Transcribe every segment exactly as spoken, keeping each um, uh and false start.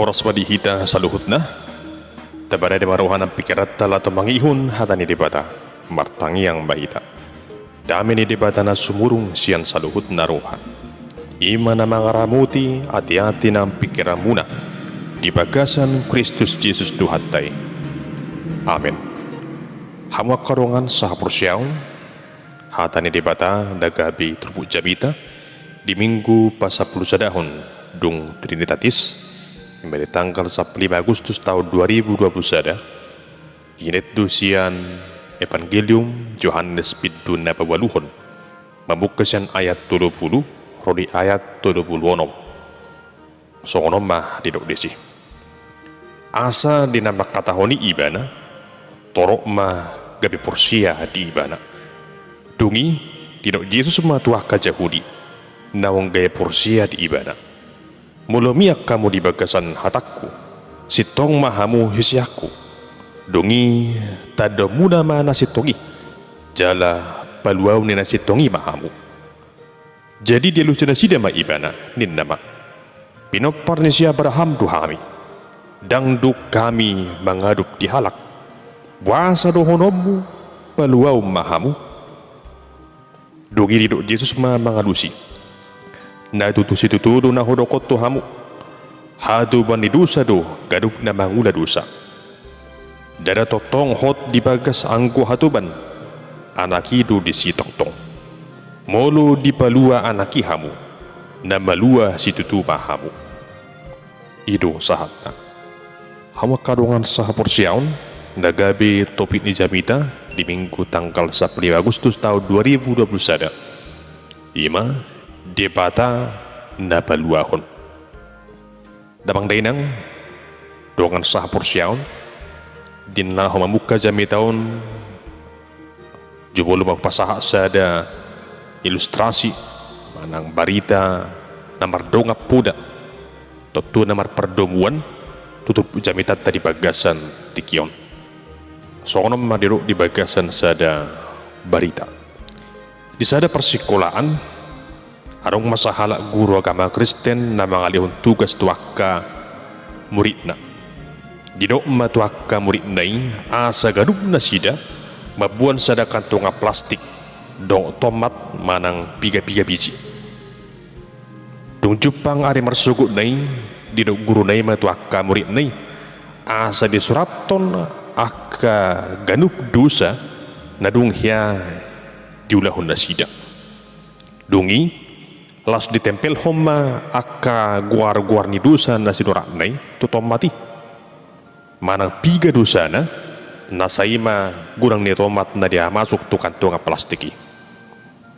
Ros ma di hita saluhutna. Tapadan ma roha nang pingkiranta laho mangihut hata ni Debata. Martangiang ma hita. Dame ni Debata na sumurung sian saluhutna roha, i ma na mangaramoti ateate nang pingkiranmuna di bagasan Kristus Jesus Tuhanta i. Amen. Hamu angka dongan sahaporseaon, hata ni Debata na gabe turpuk jamita di Minggu pasampulusadahon dung Trinitatis, i ma di tanggal sampulu lima Agustus taon dua ribu dua puluh sada, inet do sian Evangelium Johannes bindu na paualuhon, mamungka sian ayat tolu pulu ro di ayat tolu pulu onom. Songon on ma didok disi. Asa di na mangkatahon i ibana, torop ma gabe porsea di ibana. Dung i, didok Jesus ma tu angka Jahudi naung gabe porsea di ibana: Molo mian hamu di bagasan hatangku, sintong ma hamu siseanku. Dung i, tandaonmuna ma na sintong i, jala paluaon ni na sintong i ma hamu. Jadi dialusi nasida ma ibana, ninna ma: Pinompar ni si Abraham do hami. Ndang dong hami mangadup di halak. Boasa dohononmu: Paluaon ma hamu? Dung i didok Jesus ma mangalusi: Na tutu situtu do na hudok on tu hamu: Hatoban ni dosa do ganup na mangula dosa. Ndada tongtong hot di bagas anggo hatoban, anak i do disi tongtong. Molo dipalua anak i hamu, na malua situtu ma hamu. I do sahatna. Hamu angka dongan sahaporseaon, na gabe topik ni jamita di Minggu tanggal sampulu lima Agustus taon dua ribu dua puluh sada, i ma Debata na paluahon. Damang dainang, dongan sahaporseaon, di na laho mamungka jamita on, jumolo ma hupasahat sada ilustrasi manang barita na mardongan poda, tontu na marpardomuan tu turpuk jamitanta di bagasan tingki on. Songon on ma didok di bagasan sada barita. Di sada parsikolaan, adong ma sahalak guru agama Kristen na mangalehon tugas tu angka muridna. Didok ma tu angka muridna i asa ganup nasida mamboan sada kantongan plastik dohot tomat manang piga-piga biji. Dung jumpang ari marsogotna i, didok guruna i ma tu angka muridna i asa disurathon angka ganup dosa na dung hea diulahon nasida. Dung i, laos ditempelhon ma angka goar-goar ni dosa na sinuratna i tu tomat i. Manang piga dosana, na sai ma godang ni tomat na dihamasuk tu kantongan plastik i.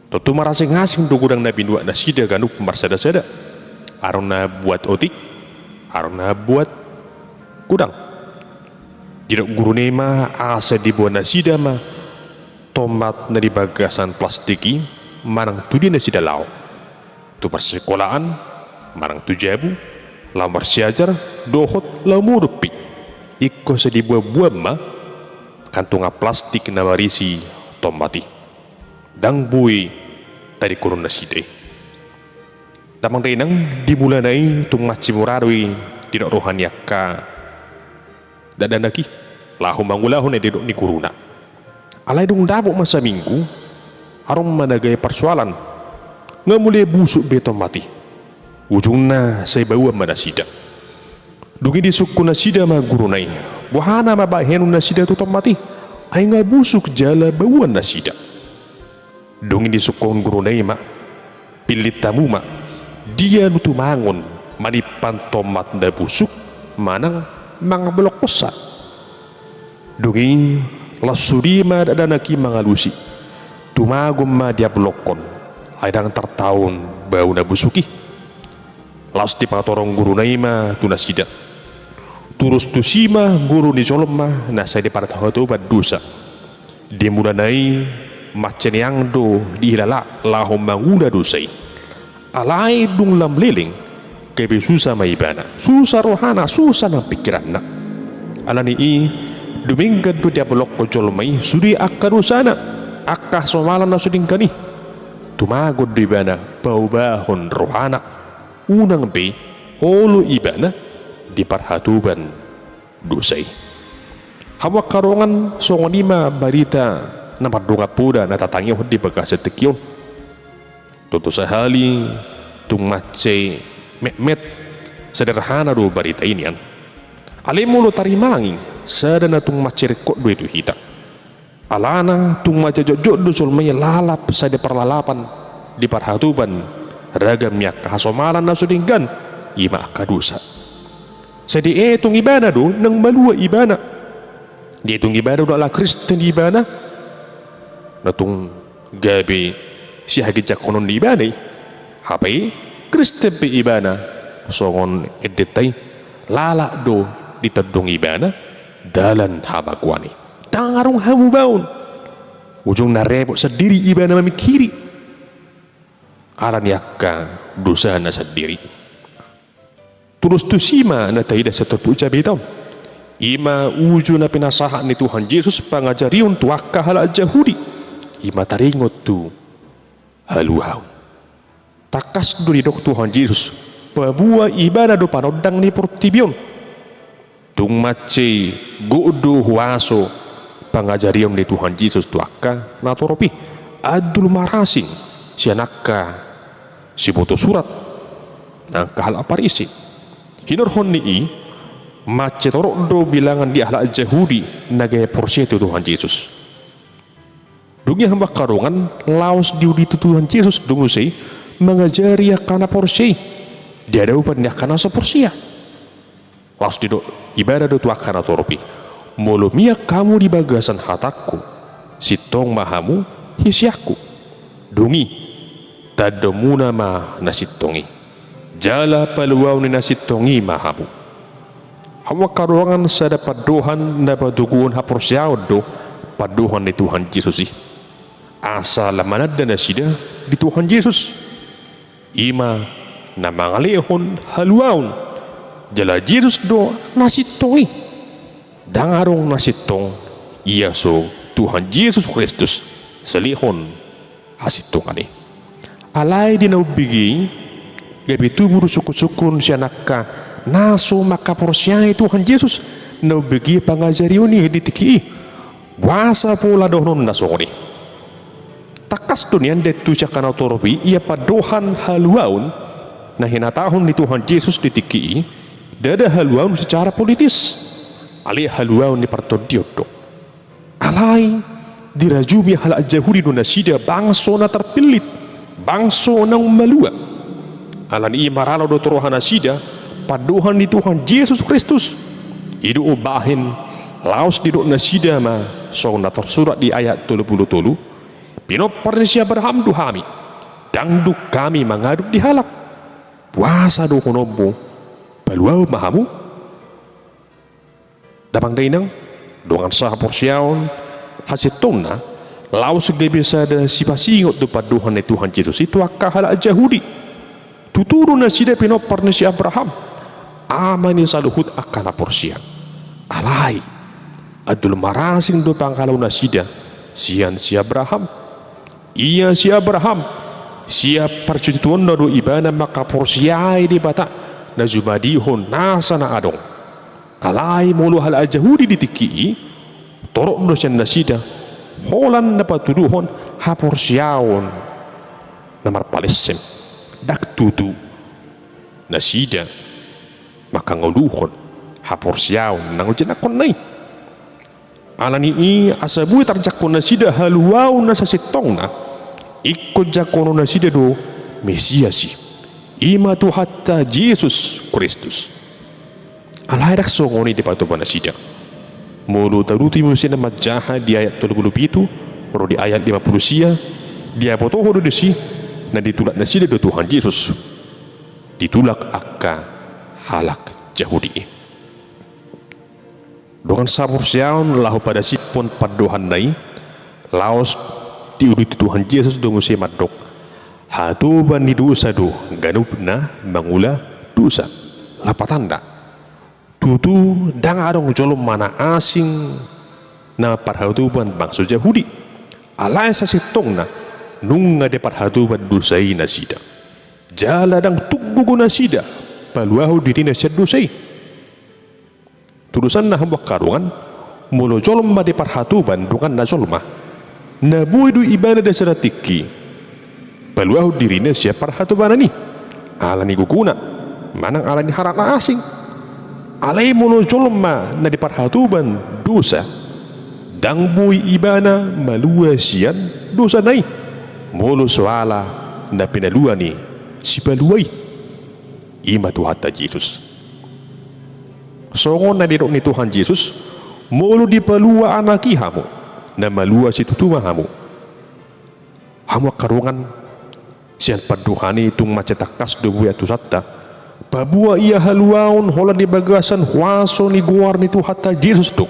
Tontu marasing-asing do godang na binuat nasida ganup marsada-sada. Adong na buat otik, adong na buat godang. Didok guruna i ma asa diboan nasida ma tomat na di bagasan plastik i manang tu dia nasida laho. Tu parsikolaan, manang tu jabu, laho marsiajar, dohot laho modom pe. Ingkon sai diboan-boan ma kantongan plastik na marisi tomat i. Ndang boi tadingkonon nasida i. Damang dainang, di mulana i tung mansai mura do i didok roha ni angka dakdanak i laho mangulahon na didok ni guruna. Alai dung dapot ma saminggu, adong ma na gabe parsoalan. Nga molo busuk be tomat i, ujungna sai bauan ma nasida. Dung i disungkun nasida ma guruna i, boha nama bahenon nasida tu tomat i, ai nga busuk jala bauan nasida. Dung i disungkun guruna i ma, pillit hamu ma, dia na tumangon manimpan tomat na busuk manang mangablokhonsa. Dung i laos sude ma dakdanak i mangalusi, tumagon ma diablokhon, ai ndang tartaon bau na busuk i. Laos dipatorang guruna i ma tu nasida. Torus tusi ma guru ni jolma na sai diparhatoban dosa. Di mulana i mansai nian do dihilala laho mangula dosa i. Alai dung lam leleng, gabe susa ma ibana, susa rohana, susa nang pingkiranna. Alani i, dumenggan do diablokhon jolma i sude angka dosana, angka hasomalan na so denggan i. Tumagon do ibana paubahon rohana. Unang be olo ibana di parhatoban dosa i. Hamu angka dongan, songon i ma barita na mardongan poda na tatangihon di bagasan tingki on. Tontu sahali tung mansai metmet, sederhana do barita i nian. Alai molo tarimangi, sada na tung mansai ringkot do i tu hita. Alana tung mansai jotjot do jolma i lalap sada parlalapan di parhatoban, ragam ni angka hasomalan na so denggan, i ma angka dosa. Sai dietong ibana do naung malua ibana. Dietong ibana do ala Kristen ibana, na tung gabe sihaginjangkonon ni ibana i. Hape Kristen pe ibana, songon endenta i, lalap do ditondong ibana dalan hamagoan i. Ndang adong hamubaon. Ujungna repot sandiri ibana mamingkiri ala ni angka dosana sandiri. Tudos tusi ma na taida sian turpuk jamita on. I ma uju na pinasahat ni Tuhan Jesus pangajarion tu angka halak Jahudi. I ma taringot tu haluaon. Tangkas do didok Tuhan Jesus, paboa ibana do panondang ni portibi on. Tung mansai gok do huaso pangajarion ni Tuhan Jesus tu angka natorop i. Andul marasing sian angka siboto surat, angka halak Parisi. Hinorhon ni i, mansai torop do bilangan ni halak Jahudi na gabe porsea tu Tuhan Jesus. Dung i hamu angka dongan, laos diuduti Tuhan Jesus do muse i mangajari angka na porsea i di adopan ni angka na so porsea. Laos didok ibana do tu angka natorop i, molo mian hamu di bagasan hatangku, sintong ma hamu hisianku. Dung i, tandomuna ma na sintong i, jala paluaon ni na sintong i ma hamu. Hamu angka dongan, sada pandohan na patoguhon haporseaon do pandohan ni Tuhan Jesus i. Asa lam mananda nasida di Tuhan Jesus. I ma na mangalehon haluaon, jala Jesus do na sintong i. Ndang adong na sintong, ia so Tuhan Jesus Kristus, salehon hasintongan i. Alai di na umbege i, gabe tubu do sungkunsungkun sian angka na so mangkaporseai Tuhan Jesus, na umbege pangajarion i di tingki i. Boasa pola dohononna songon i? Tangkas do nian diantusi angka natorop i ia pandohan haluaon na hinatahon ni Tuhan Jesus di tingki i, ndada haluaon secara politis, alai haluaon ni partondion do. Alai dirajumi halak Jahudi do nasida bangso na tarpillit, bangso naung malua. Ala ni i maralo do tu roha nasida pandohan ni Tuhan Jesus Kristus. I do umbahen laos didok nasida ma songon na tarsurat di ayat tolu pulu tolu, pinompar ni si Abraham do hami, ndang dung hami mangadop di halak. Boasa dohononmu, paluaon ma hamu? Damang dainang, dongan sahaporseaon, hasintongna, laos gabe sada sipasingot do pandohan ni Tuhan Jesus i tu angka halak Jahudi. Tutu do nasida pinompar ni si Abraham, ama ni saluhut angka na porsea. Alai andul marasing do pangalo nasida sian si Abraham. Ia si Abraham, sian parsiutuonna do ibana mangkaporseai Debata na jumadihon nasa na adong. Alai molo halak Jahudi di tingki i, torop do sian nasida holan na patuduhon haporseaon na marpalessem. Ndang tutu nasida mangkangoluhon haporseaon na naeng dijangkonna i. Ala ni i, asa boi tarjangkon nasida haluaon na sasintongna, ingkon jangkonon nasida do Mesias i, i ma Tuhanta Jesus Kristus. Alai ndang songon i dipatupa nasida. Molo tauduti muse na manjaha di ayat tolu pulu pitu ro di ayat lima pulu sia, dibotohon do disi na ditulak nasida do Tuhan Jesus, ditulak angka halak Jahudi i. Dongan sahaporseaon, laho padasiphon pandohanna i, laos diuduti Tuhan Jesus do muse mandok, hatoban ni dosa do ganup na mangula dosa. Lapatanna, tutu ndang adong jolma na asing na parhatoban bangso Jahudi. Alai sasintongna nunga diparhatoban dosa i nasida. Jala ndang tung gogo nasida paluahon dirina sian dosa i. Urusanna hamu angka dongan, molo jolma di parhatoban donganna jolma, na boi do ibana di sada tingki paluahon dirina sian parhatobanan i, ala ni gogona manang ala ni halak na asing. Alai molo jolma na di parhatoban dosa, ndang boi ibana malua sian dosana i, molo so ala na pinaluan ni sipalua i, i ma Tuhanta Jesus. Songon na nidok ni Tuhan Jesus, molo dipalua Anak i hamu, na malua situtu ma hamu. Hamu angka dongan, sian pandohan i tung mansai tangkas do buat dosanta, paboa ia haluaon holan di bagasan huaso ni goar ni Tuhanta Jesus do.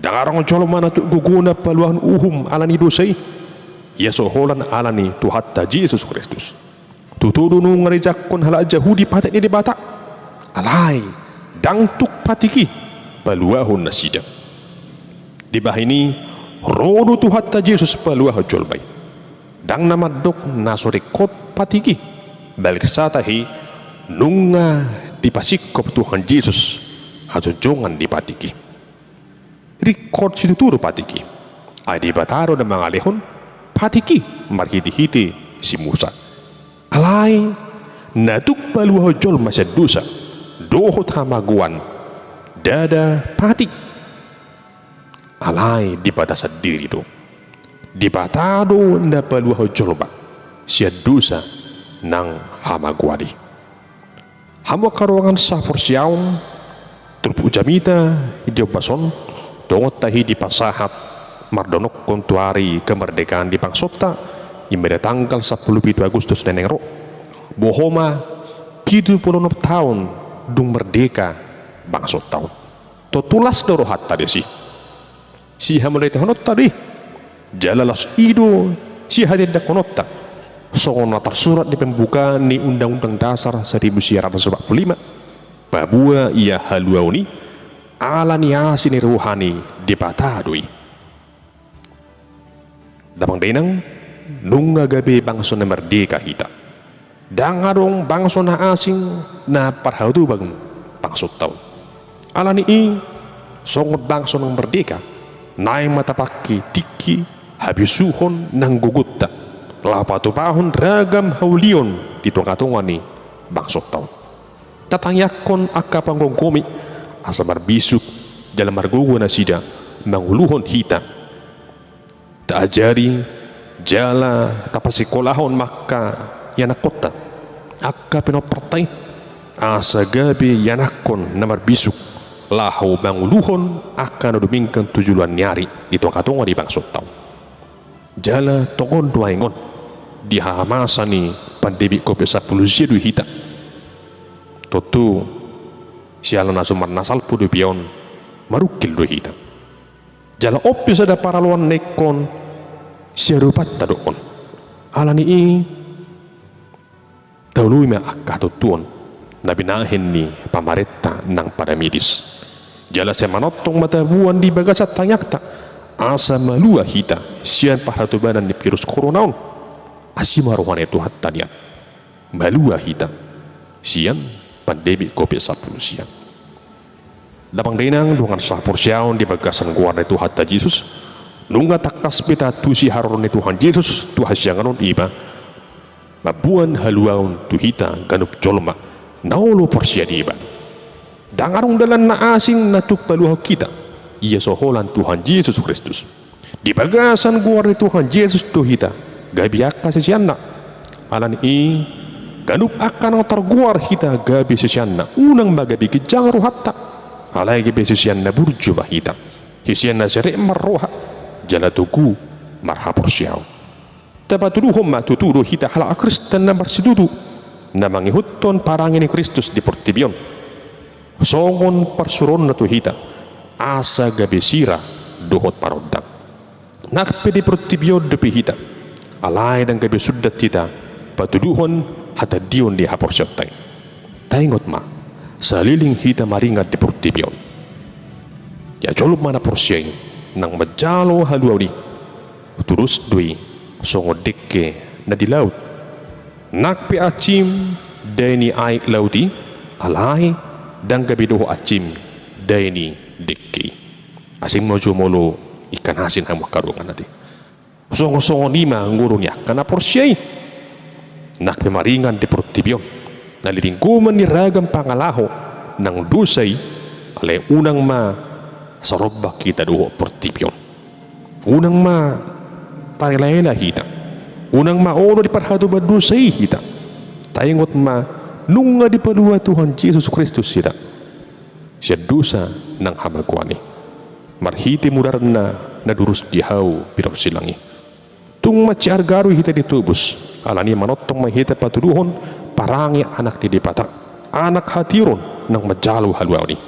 Ndang adong jolma na tuk gogona paluahon uhum ala ni dosa i, ia so holan ala ni Tuhanta Jesus Kristus. Tutu do nunga dijangkon halak Jahudi patik ni Debata. Alai ndang tuk patik i paluahon nasida. Dibahen i, ro do Tuhanta Jesus paluahon jolma i. Ndang na mandok na so ringkot patik i. Balga sata i, nunga dipasingkop Tuhan Jesus hajonjongan ni patik i. Ringkot situtu do patik i. Ai Debata do na mangalehon patik i marhitehite si Musa. Alai na tuk paluahon jolma sian dosa dohot hamagoan, ndada patik. Alai Debata sandiri do. Debata do na paluahon jolma sian dosa nang hamagoan i. Hamu angka dongan sahaporseaon, turpuk jamita di ombas on, tongon tahi dipasahat mardonokkon tu ari kemerdekaan di bangsonta, i ma di tanggal sampulu pitu Agustus na naeng ro. Boha ma, pitu pulu onom taon dung merdeka bangsonta on. Tontu las do rohanta disi. Sihamauliatehononta do i. Jala laos i do sihatindangkononta. Songon na tarsurat di pembukaan ni Undang-Undang Dasar seribu sembilan ratus empat puluh lima. Paboa ia haluaon i, ala ni asi ni roha ni Debata do i. Damang dainang, nunga gabe bangso na merdeka hita. Ndang adong bangso na asing na parhatoban bangsonta on. Ala ni i, songon bangso na merdeka, naeng ma tapangke tingki habisuhon nang gogonta, laho patupahon ragam haulion di tongatonga ni bangsonta on. Tatangiangkon angka panggomgomi, asa marbisuk jala margogo nasida manguluhon hita. Taajari jala tapasikolahon ma angka ianakkonta, angka pinomparta i, asa gabe ianakkon na marbisuk laho manguluhon angka na dumenggan tu joloan ni ari di tongatonga ni bangsonta on. Jala tongon nuaeng on di hamamasa ni pandemi covid sampulu sia do hita. Tontu siala na so marnasalpu dope on, marungkil do hita. Jala on pe sada paraloan na ingkon siarupanta do on. Ala ni i, taoloi ma angka hatontuon na binahen ni pamarenta nang paramedis. Jala sai manongtong ma taboan di bagasan tangiangta, asa malua hita sian parhatobanan ni virus corona on. Asi ma roha ni Tuhanta nian, malua hita sian pandemi covid sampulu sia. Damang dainang dongan sahaporseaon di bagasan goar ni Tuhanta Jesus, nunga tangkas be taantusi haroro ni Tuhan Jesus tu hasiangan on, i ma mamboan haluaon tu hita ganup jolma na olo porsea di Ibana. Ndang adong dalan na asing na tuk paluahon hita, ia so holan Tuhan Jesus Kristus. Di bagasan goar ni Tuhan Jesus do hita gabe angka siseanna. Ala ni i, ganup angka naung targoar hita gabe siseanna, unang ma gabe ginjang rohanta. Alai gabe sisean na burju ma hita, sisean na serep marroha jala togu marhaporseaon. Tapatuduhon ma tutu do hita halak Kristen na marsitutu, na mangihuthon parange ni Kristus di portibi on. Songon parsuruonna tu hita, asa gabe sira dohot parondang. Nang pe di portibi on dope hita, alai ndang gabe sundat hita patuduhon hatandion ni haporseaonta i. Taingot ma, saleleng hita maringan di portibi on, ia jolma na porsea i nang manjalo haluaon i, turus do i songon dengke na di laut. Nang pe ansim dae ni aek laut i, alai ndang gabe dohot ansim dai ni dengke i. Asing ma jo molo ingkon asing hamu angka dongan, ate. Songon-songon i ma ngolu ni angka na porsea i. Nang pe maringan di portibi on, na linggoman ni ragam pangalaho nang dosa i, alai unang ma sarombak hita dohot portibi on. Unang ma tarela-ela hita. Unang ma olo diparhatoban dosa i hita. Taingot ma, nunga dipalua Tuhan Jesus Kristus hita sian dosa nang hamagoan i, marhite mudarna na durus di hau pinarsilang i. Tung mansai arga do hita ditobus, alani i manongtong ma hita patuduhon parange anak ni Debata, anak hatiuron nang manjalo haluaon i.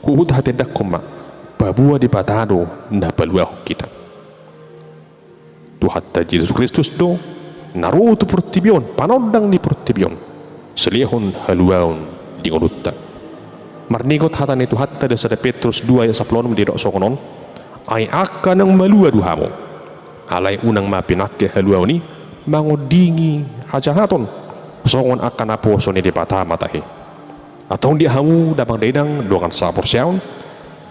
Huhut hatindangkon ma, paboa Debata do na paluahon hita. Tuhanta Jesus Kristus do na ro tu portibi on, panondang ni portibi on, silehon haluaon di ngolunta. Marningot hata ni Tuhanta di sada Petrus dua ayat sampulu onom didok songon on: Ai angka naung malua do hamu, alai unang ma pinangke haluaon i mangondingi hajahaton, songon angka naposo ni Debata ma tahe. Antong di hamu damang dainang dongan sahaporseaon,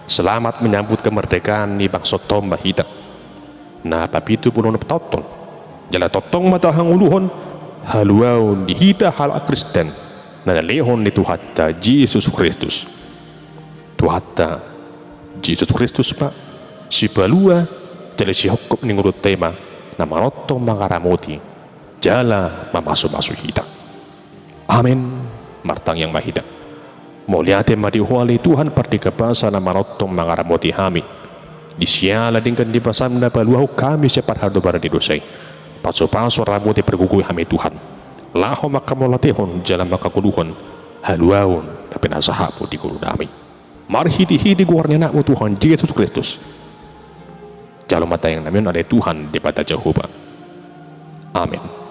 selamat menyambut kemerdekaan ni bangsonta on ma hita. Na papitu pulu onom taonta on, jala tongtong ma tahangoluhon haluaon di hita halak Kristen na nilehon ni Tuhanta Jesus Kristus. Tuhanta Jesus Kristus ma, Sipalua jala Sihophop ni ngolunta i ma, na manongtong mangaramoti jala mamasumasu hita. Amen. Martangiang ma hita. Mauliate ma di Ho ale Tuhan, pardenggan basa na manongtong mangaramoti hami. Di siala denggan ni basaM na paluahon hami sian parhatobanan ni dosa i. Pasupasu, ramoti, pargogoi hami Tuhan, laho mangkamauliatehon jala mangkangoluhon haluaon na pinasahatMu di ngolunami. Marhitehite goar ni AnakMu Tuhan Jesus Kristus, jalo ma tangiangnami on ale Tuhan Debata Jahowa. Amen.